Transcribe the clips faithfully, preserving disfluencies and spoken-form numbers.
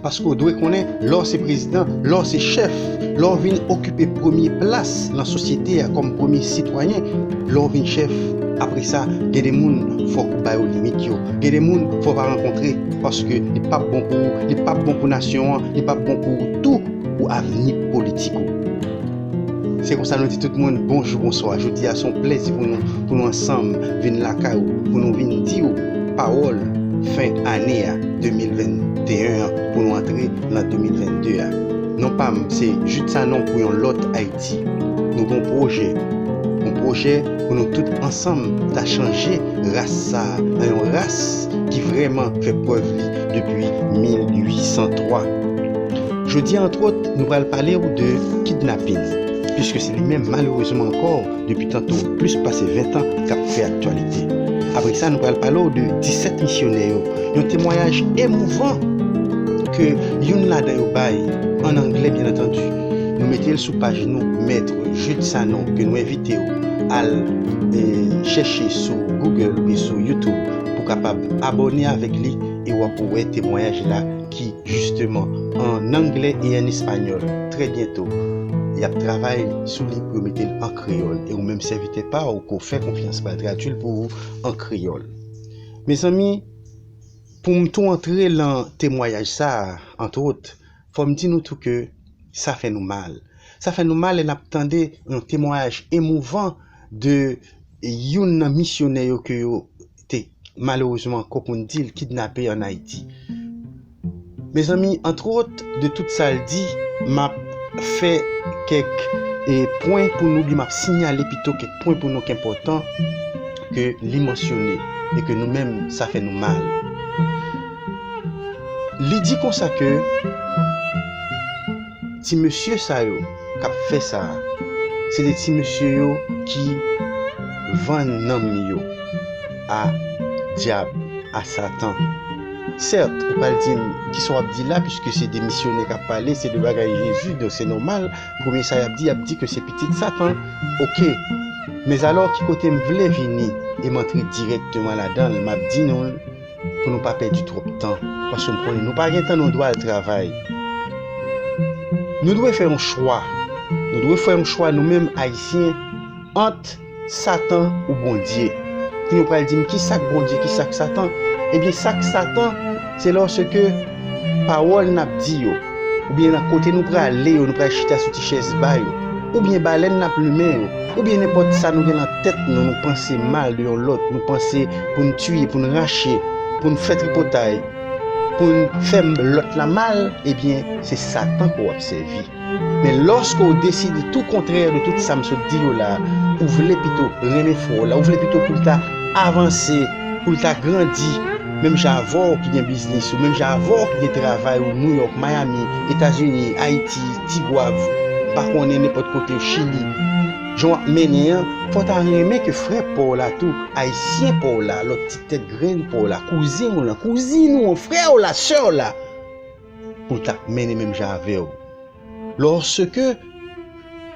Paske w dwe konnen, lè w se prezidan, lè w se chèf, lè w vin okipe premye plas nan sosyete a kòm premye sitwayen, lè w vin chèf, apre sa, gen de moun fòk ou ba yo limit yo. Gen de moun fò w pa rankontre, paske li p ap bon pou ou, li p ap bon pou nasyon an, li p ap bon pou ou tou, pou avni politik ou. Se konsa nou di tout moun bonjou, bonswa. Jodi a se yon plèzi pou nou, pou nou ansanm vin lakay ou, pou nou vin di w pawòl fen ane a de mil venteyen an, pou nou antre nan de mil vennde a. Non pa m, se Jude Sanon pou yon lòt Ayiti. Nou gon pwojè, yon pwojè pou nou tout ansanm ta chanje ras sa a nan yon ras ki vrèman fè prèv li depi mil uit san twa. Jodi a, antwòt, nou pral pale w de kidnapin, piske se li menm, malerezman ankò, depi tanto plis pase ven tan, k ap fè aktyalite. Apre sa, nou pral pale w de disèt misyonè yo, yon temwayaj emouvan ke youn ladan yo bay, an anglè, byen antandi. Nou mete l sou paj nou, Mèt Jude Sanon, ke nou envite w al, e, chèche sou Google oubyen sou YouTube pou w kapab abòne avèk li e w ap wè temwayaj la ki, jisteman, an anglè e an espanyòl. Trè byento, y ap travay sou li pou yo mete l an kreyòl. E ou menm sèvitè pa w ke w fè konfyans pral tradui l pou ou an kreyòl. Mezanmi, pou m tou antre lan temwayaj sa a, antwòt, fò m di nou tou ke sa fè nou mal. Sa fè nou mal lè n ap tande yon temwayaj emouvan de youn nan misyonè yo ke yo te, malerezman ankò pou n di l, kidnape ann Ayiti. Mezanmi, antwòt, de tout sa l di, m ap fè kèk, e, pwen pou nou, oubyen m ap siyale pito kèk pwen pou nou ki enpòtan ke li mansyone e ke nou menm, sa fè nou mal. Li di konsa ke ti mesye sa yo k ap fè sa a, se de ti mesye yo ki vann nanm yo a dyab, a Satan. Sèt, ou pral di m, kisa w ap di la, piske se de misyonè k ap pale, se de bagay Jezi, donk se nòmal, premye sa y ap di, y ap di ke se pitit Satan. Oke. Men alò, ki kote m vle vini, e m antre dirèkteman ladan l, m ap di nou l, pou nou pa pèdi twòp tan, paske m konnen nou pa gen tan, nou dwe al travay. Nou dwe fè yon chwa. Nou dwe fè yon chwa, nou menm Ayisyen, ant Satan ou Bondye. Pou nou pral di m, ki sa k Bondye, ki sa k Satan? Ebyen, sa k Satan, se lòske pawòl n ap di yo, oubyen nan kote nou prale yo, nou pral chita sou ti chèz ba yo, oubyen balèn n ap limen yo, oubyen nenpòt sa nou gen nan tèt nou, nou panse mal de yon lòt, nou panse pou n tiye, pou n rache, pou n fè tripotay, pou n fè lòt la mal, ebyen, se Satan ke w ap sèvi. Men lòske w deside tou kontrè de tout sa m sot di yo la, ou vle pito renmen frè w la, ou vle pito pou l ta avanse, pou l ta grandi, menm jan avè w ki gen biznis ou, menm jan avè w ki gen travay ou, Nouyòk, Miami, Etazini, Ayiti, Tigwav, m pa konnen nenpòt kote, Chili, jan w ap mennen an, fò w ta renmen ke frè pa w la tou, Ayisyen pa w la, lòt ti tèt grenn pa w la, kouzen w lan, kouzin ou an, frè w la, sè w la, pou l t ap mennen menm jan avè w. Lòske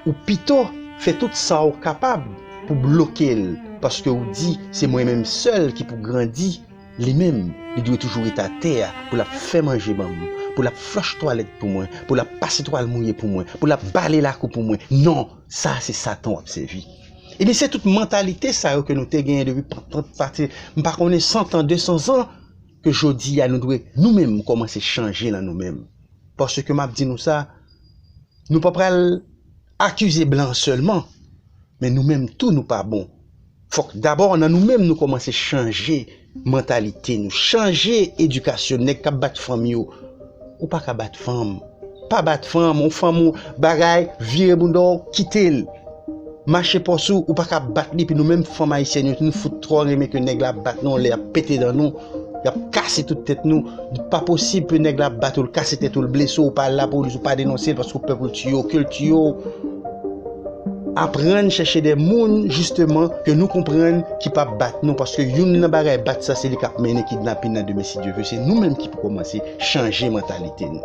ou pito fè tout sa w kapab pou bloke l, paske w di, se mwen menm sèl ki pou grandi, li menm, li dwe toujou ret atè a, pou l ap fè manje ban m, pou l ap flòch twalèt pou mwen, pou l ap pase twal mouye pou mwen, pou l ap bale lakou pou mwen. Non, sa se Satan w ap sèvi. Ebyen, se tout mantalite sa yo ke nou te genyen depi, pati, m pa konnen, san tan, de san zan, ke jodi a nou dwe, nou menm, kòmanse chanje lan nou menm. Paske m ap di nou sa, nou pa pral akize blan sèlman, men nou menm tou nou pa bon. Fòk dabò nan nou menm nou kòmanse chanje mantalite nou, chanje edikasyon. Nèg k ap bat fanm yo, ou pa ka bat fanm. Pa bat fanm, yon fanm ou bagay, vire bounda w, kite l. Mache pòs ou, ou pa ka bat li, epi nou menm fanm ayisyèn yo, nou fout twò renmen ke nèg la bat nou, lè y ap pete dan nou, y ap kase tout tèt nou. Li pa posib ke nèg la bat ou, l kase tèt ou, l blese w, ou pa al lapolis, ou pa denonse l, paske w pè pou l tiye w, ke l tiye w. Aprann chèche de moun, jisteman, ke nou konprann ki p ap bat nou, paske youn nan bagay bat sa, se li k ap mennen kidnapin nan demen, si Dye vle, se nou menm ki pou kòmanse chanje mantalite nou.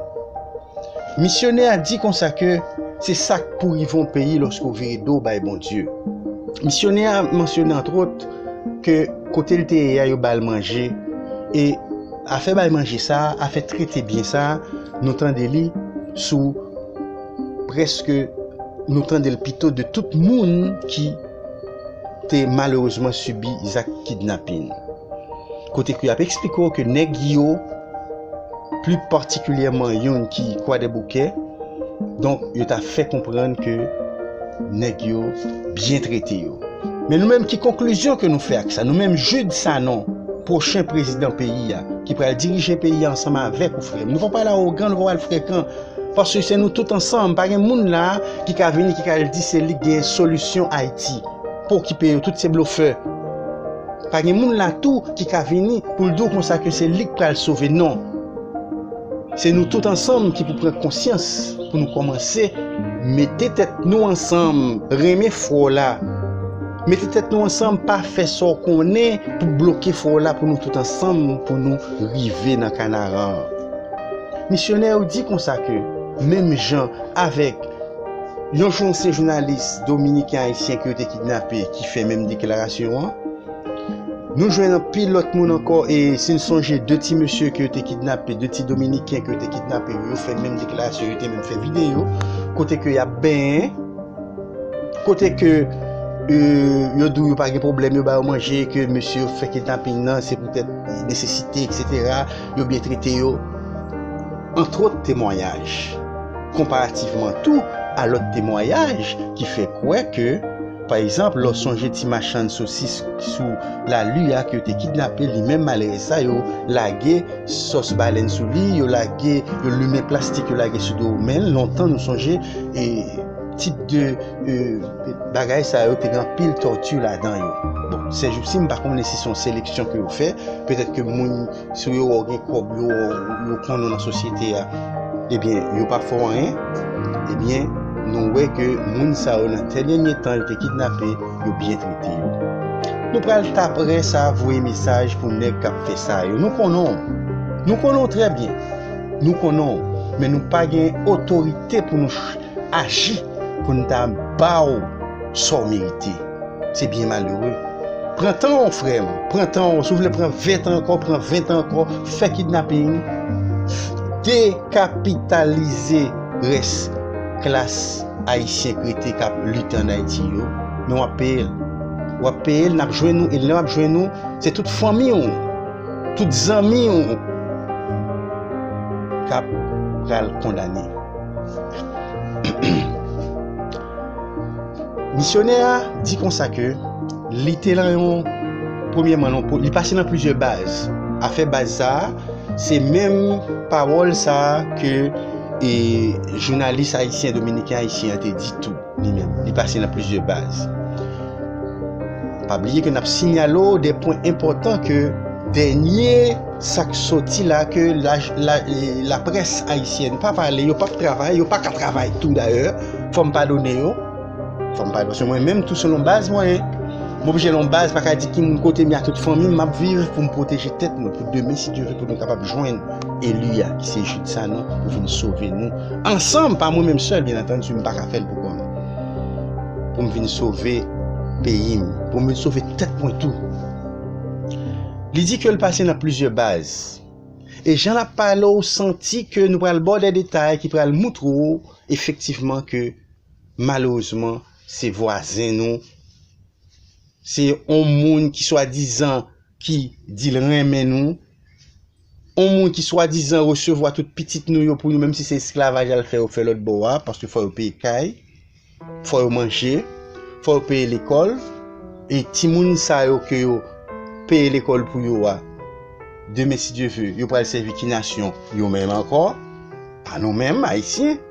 Misyonè a di konsa ke se sa k pou rive yon peyi lòske w vire do w bay Bondye. Misyonè a mansyone, antwòt, ke kote l te ye a, yo ba l manje, e afè bay manje sa a, afè trete byen sa a, Nou tande li sou, prèske, nou tande l pito de tout moun ki te malerezman sibi zak kidnapin. Kote ke y ap eksplike w ke nèg yo, pli patikilyèman youn ki Kwadèboukè, donk, yo ta fè konprann ke nèg yo byen trete yo. Men nou menm, ki konklizyon ke nou fè ak sa? Nou menm, Jude Sanon, pwochen prezidan peyi a, ki pral dirije peyi a ansanm avèk ou, frè m. Nou pa pral awogan, nou pa pral frekan. Paske se nou tout ansanm. Pa gen moun la ki ka vini, ki ka al di se li k gen solisyon Ayiti. Pa okipe yo, tout se blofè. Pa gen moun la tou ki ka vini pou l di w konsa ke se li k pral sove. Non. Se nou tout ansanm ki pou pran konsyans, pou nou kòmanse mete tèt nou ansanm, renmen frè w la. Mete tèt nou ansanm, pa fè sa w konnen pou bloke frè w la, pou nou tout ansanm, pou nou rive nan Kanaran. Misyonè yo di konsa ke, menm jan avèk yon jou ansyen jounalis dominiken ayisyen ke yo te kidnape ki fè menm deklarasyon an, nou jwenn anpil lòt moun ankò, e si n sonje de ti mesye ke yo te kidnape, de ti dominiken ke yo te kidnape, yo fè menm deklarasyon, yo te menm fè videyo, kote ke y ap benyen, kote ke, e, yo di w yo pa gen pwoblèm, yo ba yo manje, ke mesye yo fè kidnaping nan, se poutèt nesesite, etsetera, yo byen trete yo. Antwòt temwayaj, konparativman tou a lòt temwayaj ki fè kwè ke, pa egzanp, lè w sonje ti machann sosis sou lali a ke yo te kidnape, li menm, malerèz sa, yo lage sòs balèn sou li, yo lage, yo limen plastik, yo lage sou do men l. Lontan, nou sonje, e, tip de, e, bagay sa yo te gen anpil tòti ladan yo. Bon, sèjousi, m pa konnen si se yon seleksyon ke yo fè, petèt ke moun, si yo wè w gen kòb, yo, yo konnen w nan sosyete a, ebyen, yo pa fè w anyen, ebyen, nou wè ke moun sa yo nan tè dènye tan yo te kidnape, yo byen trete yo. Nou pral ta prè sa voye mesaj pou nèg k ap fè sa yo. Nou konnen w. Nou konnen w trè byen. Nou konnen w. Men nou pa gen otorite pou nou ch-, aji, pou n ta ba w sa w merite. Se byen malere. Pran tan w, frè m. Pran tan w. Si w vle pran ven tan ankò, pran ven tan ankò. Fè kidnaping. Dekapitalize rès klas ayisyen k rete k ap lite ann Ayiti yo. Men w ap peye l. W ap peye l, n ap jwenn ou. E lè w ap jwenn ou, se tout fanmi w, tout zanmi w k ap pral kondane. Misyonè a di konsa ke li te lan yon, premyèman, lan yon po-, li pase nan plizyè baz. Afè baz sa a, se menm pawòl sa a ke, e, jounalis ayisyen, dominiken ayisyen an te di tou, li menm. Li pase nan plizyè baz. Pa bliye ke n ap sinyale w de pwen enpòtan ke dènye sa k soti la ke la, la, laprès ayisyèn pa pale, yo p ap travay, yo pa ka travay tou dayè, fò m padone yo. Fò m padone, paske mwen menm tou se yon baz mwen ye. M oblije lan yon baz, pa ka di ki moun kote m ye a tout fanmi m, m ap viv pou m pwoteje tèt mwen, pou demen, si Dye vle, pou nou kapab jwenn eli a, ki se Jude Sanon, pou vin sove nou. Ansanm, pa mwen menm sèl, byen antandi, m pa ka fè l pou kò m. Pou m vin sove peyi m, pou m vin sove tèt mwen tou. Li di ke l pase nan plizyè baz. E jan l ap pale, w santi ke nou pral ba w de detay ki pral moutre w efektivman ke, malerezman, se vwazen nou, se yon moun ki swadizan ki di l renmen nou, yon moun ki swadizan resevwa tout pitit nou yo pou nou, menm si se esklavaj al fè yo fè lòt bò a, paske fò yo peye kay, fò yo manje, fò yo peye lekòl, e timoun sa yo ke yo peye lekòl pou yo a, demen, si Dye vle, yo pral sèvi ki nasyon? Yo menm ankò, pa nou menm, Ayisyen.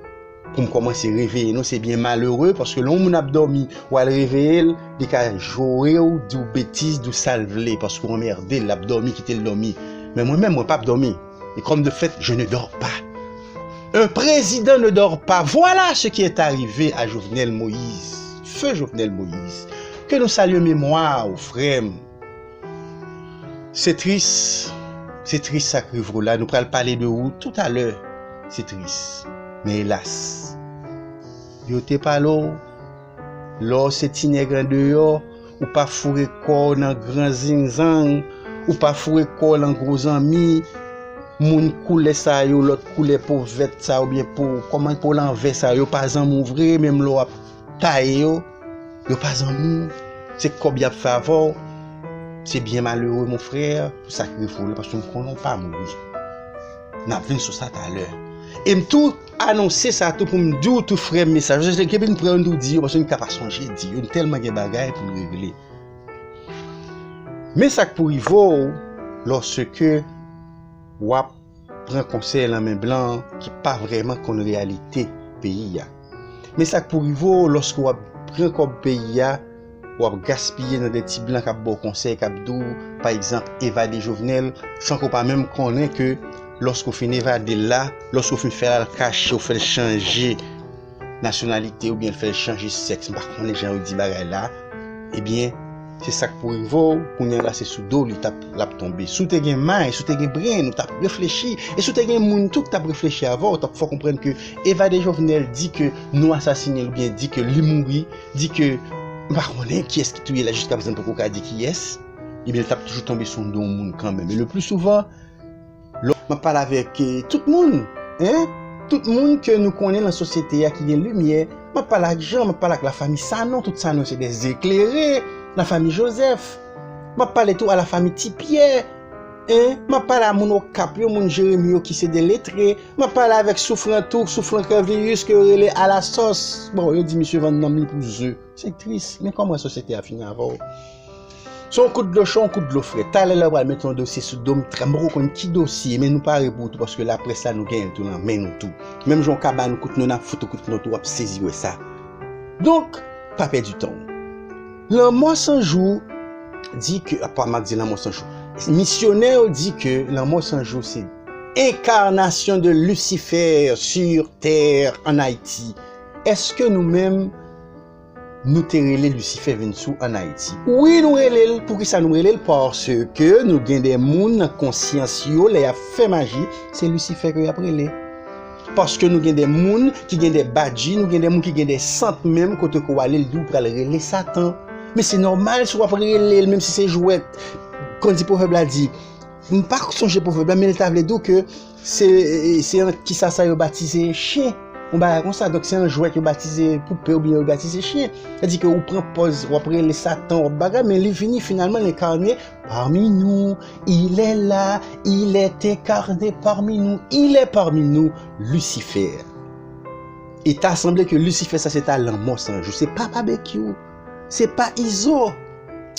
Pou m kòmanse reveye nou, se byen malere, paske lè yon moun ap dòmi, w al reveye l, li ka joure w, di w betiz, di w sa l vle, paske w anmède l, l ap dòmi, kite l dòmi. Men mwen menm, mwen p ap dòmi. Et comme de fait, je ne dors pas. Un président ne dort pas. Voilà ce qui est arrivé à Jovenel Moïse. Feu Jovenel Moïse. Ke nou salye memwa w, frè m. Se tris. Se tris sa k rive w la. Nou pral pale de ou toutalè. Se tris. Men elas, yo te pale w. Lè w se ti nèg andeyò, ou pa foure kò w nan gran zingzang, ou pa foure kò w nan gwo zanmi. Moun koulè sa yo, lòt koulè po vèt sa oubyen po, kòman, po lanvè sa yo, pa zanmi w vre, menm lè w ap taye yo, yo pa zanmi w. Se kòb y ap fè avè w. Se byen malere, mon frè, pou sa k rive w la, paske m konnen w pa mouri. N ap vin sou sa talè. E m tou anonse sa tou pou m di w tou, frè m, mesaj. Paske depi n pran, n tou di yo, paske n ka pa sonje di yo. N tèlman gen bagay pou n regle. Men sa k pou rive w lòske w ap pran konsèy nan men blan ki pa vrèman konn reyalite peyi a. Men sa k pou rive w lòske w ap pran kòb peyi a, w ap gaspiye nan de ti blan k ap ba w konsèy, k ap di w, pa egzanp, evade Jovenel, san ke w pa menm konnen ke lòske w fin evade l la, lòske w fin fè l al kache, w fè l chanje nasyonalite oubyen l fè l chanje sèks, m pa konnen jan yo di bagay la, ebyen, se sa k pou rive w, kounye a la se sou do li t ap, l ap tonbe. Si w te gen may, si w te gen brenn, ou t ap reflechi, e si w te gen moun tou ki t ap reflechi avè w, t ap fè w konprann ke evade Jovenel di ke nou asasine l oubyen di ke li mouri, di ke m pa konnen kiyès ki touye l la, jiska prezan m poko ka di kiyès, ebyen, l t ap toujou tonbe sou do yon moun kanmenm. E le pli souvan, lò, m ap pale avèk, eh, tout moun, en? Tout moun ke nou konnen nan sosyete a ki gen limyè. M ap pale ak Jan, m ap pale ak lafanmi Sanon, tout Sanon se dè eklere, lafanmi Jozèf. M ap pale tou a lafanmi Ti Pyè, en? M ap pale a moun Okap yo, moun Jeremi yo ki se dè letre. M ap pale avèk soufran tou, soufran kè viris ke yo rele Alasòs. Bon, yo di misye vann nanm li pou ze. Se tris, men kòman sosyete a fini avè w? Se yon kout dlo cho, yon kout dlo frèt. Talè lè yo pral mete yon dosye sou do m, m poko konn ki dosye, men nou pare pou tou, paske laprès la nou genyen l tou nan men nou tou. Menm jan w ka ba nou kout non, n ap fout ou kout non tou, w ap sezi wè sa. Donk, pa pèdi tan w. Lanmò san jou di ke, apa m ap di lanmò san jou. Misyonè yo di ke lanmò san jou se incarnation de Lucifer sur terre en Haïti. Èske nou menm nou te rele Lisifè vin sou ann Ayiti? Wi, nou rele l. Poukisa nou rele l? Paske nou gen de moun nan konsyans yo, lè y ap fè maji, se Lisifè ke y ap rele. Paske nou gen de moun ki gen de badji, nou gen de moun ki gen de sant menm, kote ke w ale, l di w pral rele Satan. Men se nòmal si w ap rele l, menm si se jwèt. Kon di pwovèb la di, m pa sonje pwovèb la, men l ta vle di w ke se, se an kisa sa yo batize chen. Yon bagay konsa. Donk, se an jwèt yo batize poupe oubyen yo batize chen. Sa di ke ou pran pòz, w ap rele Satan, w ap bagay, men li vini finalman, l enkane parmi nou. Il est là, il est incarné parmi nous, il est parmi nous, Lucifer. E ta sanble ke Lisifè sa se ta lanmò san jou. Se pa Babekyou. Se pa Izo.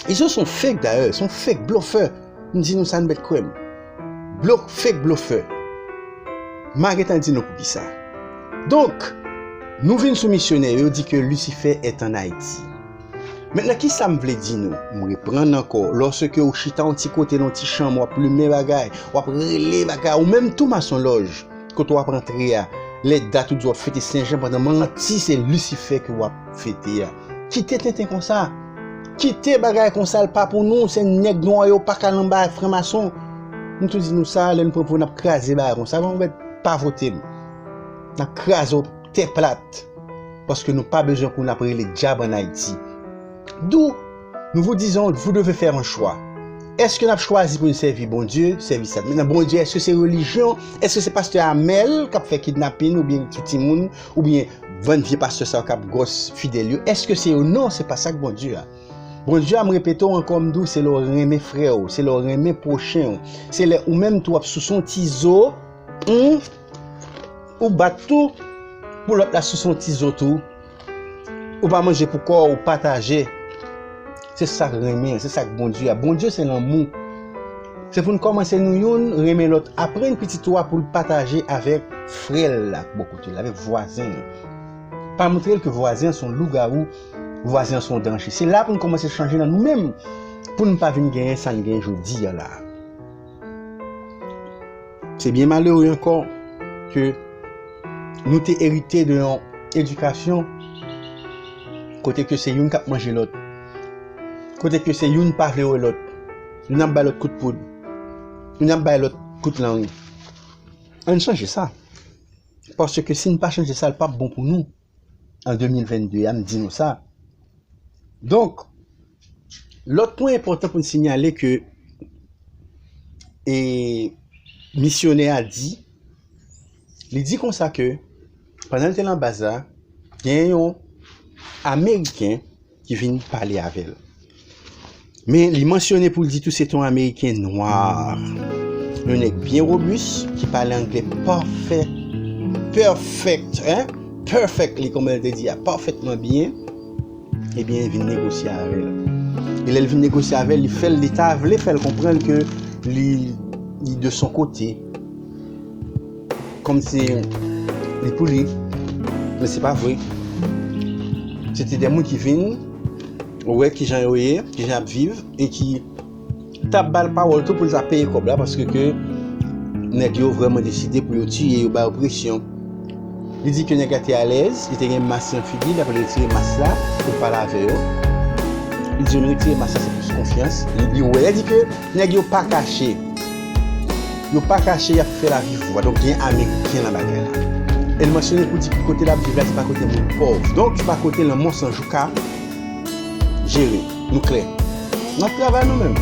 Izo se yon fake dayè, se yon fake blofè. M di nou sa, n mèt kwè m. Blo-, fake blofè. M a gentan di nou poukisa. Donk, nou vin sou misyonè yo, yo di ke Lucifer est en Haïti. Mentnan, kisa m vle di nou? M reprann ankò. Lòske ou chita yon ti kote nan yon ti chanm, w ap limen bagay, w ap rele bagay, ou menm tou masonlòj, kote w ap antre a, lè dat ou di w ap fete Sen Jan, pandan manti se Lisifè ke w ap fete a. Kite tenten konsa. Kite bagay konsa, l pa pou nou, se nèg nwa yo pa ka l anba franmason. M tou di nou sa, lè n pran pou n ap kraze bagay konsa, bon, mèt pa vote m. N ap kraze w tè plat. Paske nou pa bezwen pou n ap rele dyab ann Ayiti. D'où nous vous disons, vous devez faire un choix. Èske n ap chwazi pou n sèvi Bondye, sèvi Satan? Mentnan, Bondye, èske se relijyon? Èske se pastè Amèl k ap fè kidnapin oubyen ti timoun, oubyen bann vye pastè sa yo k ap gwòs fidèl yo? Èske se yo? Non, se pa sa k Bondye a. Bondye a, m repete w ankò, m di w, se lè w renmen frè w, se lè w renmen pwochen w, se lè ou menm tou w ap souse yon ti zo, hmm, ou bat tou, pou lòt la souse yon ti zo tou. Ou pa manje pou kò w, ou pataje. Se sa k renmen, se sa k Bondye a. Bondye se lanmou. Se pou n kòmanse nou youn renmen lòt. Aprann pitit ou a pou l pataje avèk frè l la k bò kote l, avèk vwazen l. Pa montre l ke vwazen an se yon lougawou, vwazen an se yon danje. Se la pou n kòmanse chanje nan nou menm, pou n pa vin genyen sa n gen jodi a la. Se byen malere ankò ke nou te erite de yon edikasyon kote ke se youn k ap manje lòt, kote ke se youn pa vle wè lòt, youn ap bay lòt kout poud, youn ap bay lòt kout lanri. Ann chanje sa. Paske si n pa chanje sa, l p ap bon pou nou. An de mil venn de a, m di nou sa. Donk, lòt pwen enpòtan pou n sinyale ke, e, Misyonè a di, li di konsa ke pandan l te nan baz la, gen yon Ameriken ki vin pale avè l. Men li mansyone pou l di tou se te yon Ameriken nwa. Yon nèg byen wobis ki pale anglè pafè, perfect, hein? Perfectly, kòman l te di a, pafètman byen. Ebyen, vin negosye avè l. E lè l vin negosye avè l, li fè l, li ta vle fè l konprann ke li, li de son kote. Kòmsi li pou li. Men se pa vre. Se te de moun ki vin, wè kijan yo ye, kijan y ap viv, e ki t ap ba l pawòl tou pou l ta peye kòb la, paske ke nèg yo vrèman deside pou yo tiye yo, ba yo presyon. Li di ke nèg la te alèz, li te gen mas nan figi l, apre li retire mas la pou l pale avè yo. Li di yo, nou retire mas la, se plis konfyans. Li, li wè, li di ke nèg yo pa kache. Yo pa kache, y ap fè lavi fou a. Donk, gen Ameriken nan bagay la. E l mansyone pou di kote l ap viv la, se pa kote moun pòv. Donk, se pa kote lanmò sanjou ka jere. Nou klè. N ap travay nou menm.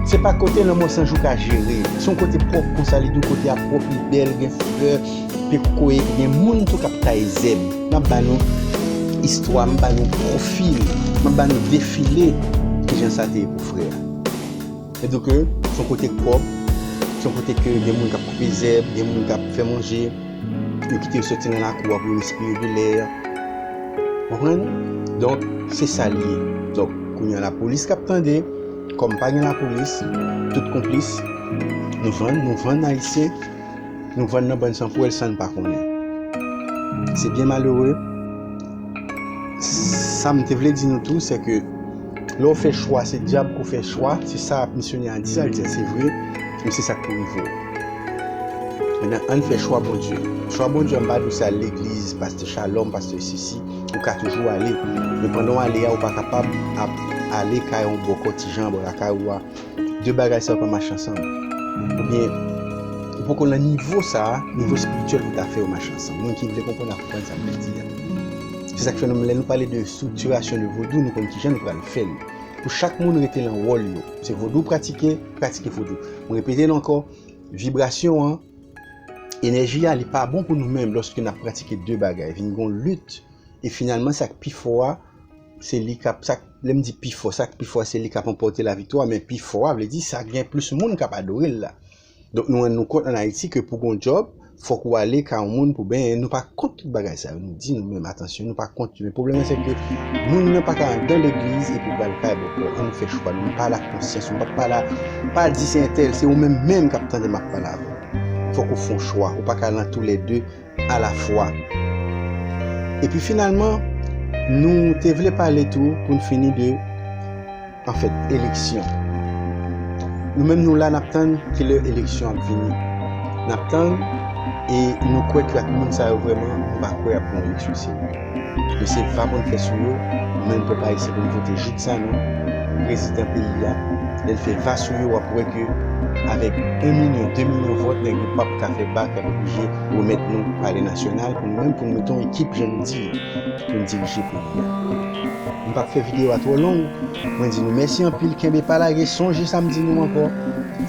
Se pa kote lanmò sanjou ka jere. Se yon kote pwòp konsa, li di w kote a pwòp, li bèl, gen flè, pekokoye, gen moun tou k ap taye zèb. M ap ba nou istwa, m ba nou pwofil, m ap ba nou defile kijan sa te ye pou frè a. Sètadi ke se yon kote k pwòp, se yon kote ke gen moun k ap koupe zèb, gen moun k ap fè manje, yo kite yo soti nan lakou a pou yo respire de lè. Konprann? Donk, se sa l ye. Donk, kounye a lapolis k ap tande, kòm pa gen lapolis, tout konplis, nou vann, nou vann Ayisyen, nou vann nan bann sanpwèl san n pa konnen. Se byen malere. Sa m te vle di nou tou, se ke lè w fè chwa, se dyab k ou fè chwa, se sa misyonè a di, sa l di a, se vre, men se sa k pou rive w. Mentnan, ann fè chwa Bondye. Chwa Bondye a, m pa di w se al legliz, pastè Shalom, pastè sesi, ou ka toujou ale. Men pandan w ale a, ou pa kapab ap ale kay yon bò kòtijan, bò lakay ou a. De bagay sa yo pa mache ansanm. Oubyen, ou poko nan nivo sa a, nivo espirityèl pou ta fè yo mache ansanm. Moun ki vle konprann a konprann sa m vle di a. Se sa k fè nou, lè nou pale de estriktirasyon de vodou, nou konn kijan nou pral fè l. Pou chak moun rete nan wòl yo. Se vodou w pratike, pratike vodou. Mwen repete l ankò, vibrasyon an, enèji a, li pa bon pou nou menm lòske n ap pratike de bagay. Vin gon lit, e finalman, sa k pi fò a, se li k ap, sa k, lè m di pi fò, sa k pi fò a, se li k ap ranpòte laviktwa, men pi fò a, vle di, sa gen plis moun k ap adore l la. Donk, nou rann nou kont ann Ayiti ke pou gon djòb, fòk ou ale kay yon moun pou benyen. Nou pa kont tout bagay sa yo. Nou di nou menm, atansyon, nou pa kont yo. Men pwoblèm nan, se ke moun nan pa ka anndan legliz epi pral kay bòkò. Ann nou fè chwa nou. Nou pale ak konsyans nou. Nou pa pale, pa di se entèl, se ou menm menm k ap tande m ap pale avè w. Fòk ou fè yon chwa. Ou pa ka nan toulède alafwa. Epi finalman, nou te vle pale tou pou n fini de, anfèt, eleksyon. Nou menm nou la, n ap tann kilè eleksyon ap vini. N ap tann, e nou kwè ke ak moun sa yo vrèman, nou pa kwè ap gen yon eleksyon serye. Mesye va pou n fè sou yo, nou menm pèp ayisyen pou n vote Jude Sanon, prezidan peyi a. Lè l fè va sou yo, w ap wè ke avèk en milyon, de milyon vòt, nèg yo p ap ka fè bak, y ap oblije remèt nou palè nasyonal pou nou menm, pou nou mete yon ekip, jan nou di, pou n dirije peyi a. M p ap fè videyo a twò long. Mwen di nou mèsi anpil, kenbe pa lage, sonje sa m di nou ankò.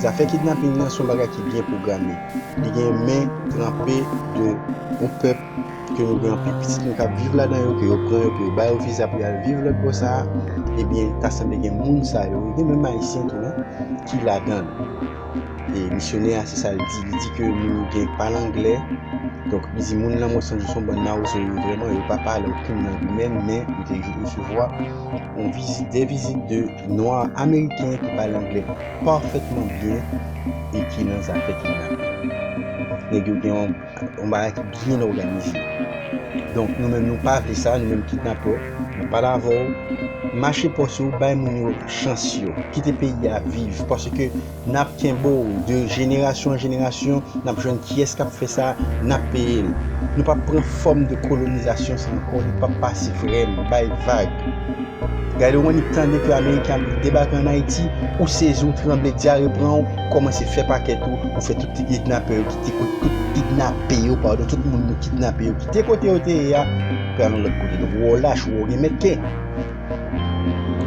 Zafè kidnaping nan se yon bagay ki byen pwograme. Li gen men tranpe de yon pèp ke nou gen anpil pitit nou k ap viv ladan yo, ke yo pran yo, ke yo ba yo viza pou y al viv lòt bò sa a. Ebyen, ta sanble gen moun sa yo, gen menm Ayisyen tou, hein, ki ladan l. E misyonè a, se sa l di. Li di ke nou gen k pale anglè. Donk, li di moun Lanmò San Jou se yon bann mawozo yo vrèman, yo pa pale okenn lang imèn, men nou te resevwa yon vizit, de vizit de nwa ameriken ki pale anglè pafètman byen e ki nan zafè kidnaping. Nèg yo gen yon, yon bagay ki byen òganize. Donk, nou menm, nou pa vle sa, nou menm kidnapè, nou pale avè w, mache pòs ou, bay moun yo chans yo, kite peyi a viv, paske n ap kenbe w de jenerasyon an jenerasyon, n ap jwenn kiyès k ap fè sa, n ap peye l. Nou p ap pran fòm de kolonizasyon sa ankò, li p ap pase vrèman, bay vag. Gade, ou annik tande ke Ameriken ap debake ann Ayiti, ou sezi, ou tranble, dyare pran w, ou kòmanse fè pakèt ou, ou fè tout kidnapè yo kite kote, tout kidnape yo, padon, tout moun nou kidnape yo kite kote yo te ye a, pou y al yon lòt kote. Donk, ou wè w lach, ou wè w gen mèt kè.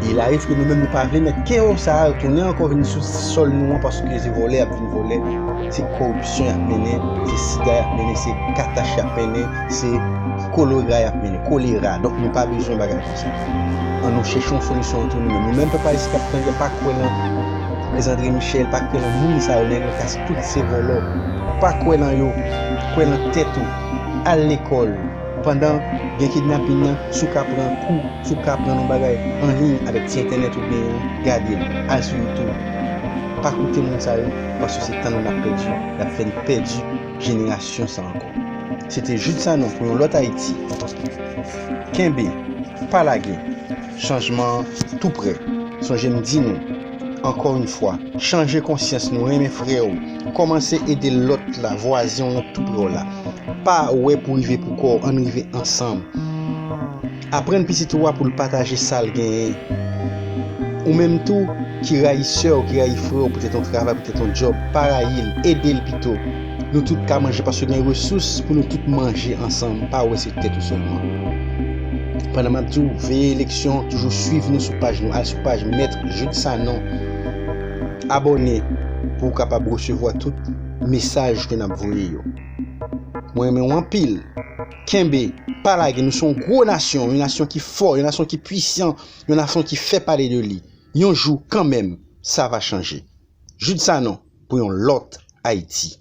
E Li arive ke nou menm nou pa vle mèt kewo sa a retounen ankò vin sou sòl nou an, paske se vòlè y ap vin vòlè, se kòripsyon y ap mennen, se sida y ap mennen, se katach y ap mennen, se kolera y ap mennen, kolera. Donk nou pa bezwen bagay konsa. An nou chèche yon solisyon antre nou menm. Nou menm pèp ayisyen k ap tande, pa kwè nan André Michel, pa kwè nan moun sa yo, nèg lakay, tout se vòlò. Pa kwè nan yo, kwè nan tèt ou. Al lekòl. Pandan gen kidnapin nan, si w ka pran kou, si w ka pran yon bagay anliy avèk ti entènèt ou genyen an, gade l, al sou YouTube. Pa koute moun sa yo, paske se tan nou n ap pèdi, n ap fè n pèdi jenerasyon sa ankò. Se te Jude Sanon pou yon lòt Ayiti. Kenbe, pa lage. Chanjman an tou prè. Sonje m di nou, ankò yon fwa, chanje konsyans nou, renmen frè w, kòmanse ede lòt la, vwazen w nan tou prè w la. Pa wè pou rive pou kò w, ann rive ansanm. Aprann pitit ou a pou l pataje sa l genyen. Ou menm tou, ki rayi sè w, ki rayi frè w, poutèt yon travay, poutèt yon djòb, pa rayi l, ede l pito. Nou tout ka manje paske gen resous pou nou tout manje ansanm, pa wè se tèt ou sèlman. Pandan m ap di w, veye eleksyon, toujou swiv nou sou paj nou, al sou paj Mèt Jude Sanon, abòne pou w kapab resevwa tout mesaj ke n ap voye yo. Mwen renmen w anpil. Kenbe, pa lage, nou se yon gwo nasyon, yon nasyon ki fò, yon nasyon ki pwisan, yon nasyon ki fè pale de li. Yon jou, kanmenm, sa va chanje. Jude Sanon, pou yon lòt Ayiti.